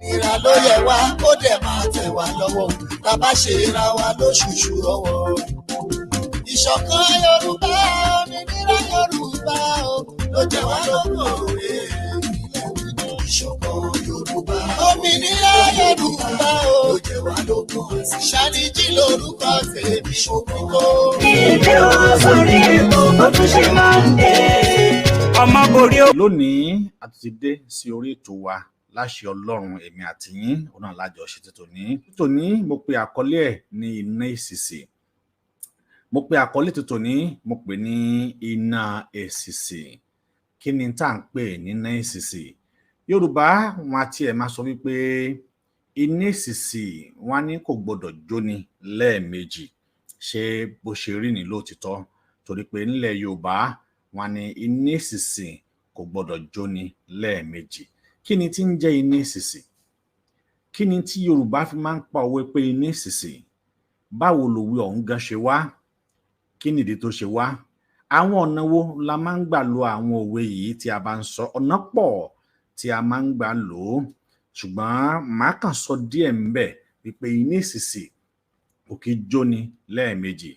Ìlera ló yẹ wá, kó dẹ̀ máa tẹ̀ wá lọ́wọ́, tá a bá ṣe ra wa lóṣùṣù ọwọ́. Ìṣọ̀kan Yorùbá, òmìnira Yorùbá o, ló jẹ wá lógún òwe. Ìṣọ̀kan Yorùbá, òmìnira Yorùbá o, ló jẹ wá lógún. Ṣàníjì lórúkọ tèmi ṣòkòkò. Ìdè ó sórí ètò bó tún ṣe máa ń dé. Ọmọ borí ó. Lónìí, a tún ti dé sí orí ètò wa. Láṣẹ Ọlọ́run, èmi àti yín òun náà lájọ ṣe tòní. Tòní, mo pe àkọlé ẹ̀ ní iná èsìsì. Mo pe àkọlé tòní, mo pè ní iná èsìsì. Kí ni tá à ń pè ní iná èsìsì? Yorùbá wọn àti ẹ̀ máa sọ wípé iná èsìsì, wọn ní kò gbọdọ̀ jóni lẹ́ẹ̀mejì. Ṣé bó ṣe rí ní lóòtítọ́? Torí pé nílẹ̀ Yorùbá, wọn ní iná èsìsì kò gbọdọ̀ jóni lẹ́ẹ̀mejì. Kí ni tí ń jẹ́ iná èsìsì? Kí ni tí Yorùbá fi máa ń pa òwe pé iná èsìsì? Báwo lòwe ọ̀hún gan ṣe wá? Kí nìdí tó ṣe wá? Àwọn ọ̀nà wo la máa ń gbà lo àwọn òwe yìí tí a bá ń sọ? Ọ̀nà pọ̀ tí a máa ń gbà lò ó, ṣùgbọ́n màá kàn sọ díẹ̀ ńbẹ̀ wípé iná èsìsì kò kí jóni lẹ́ẹ̀mejì.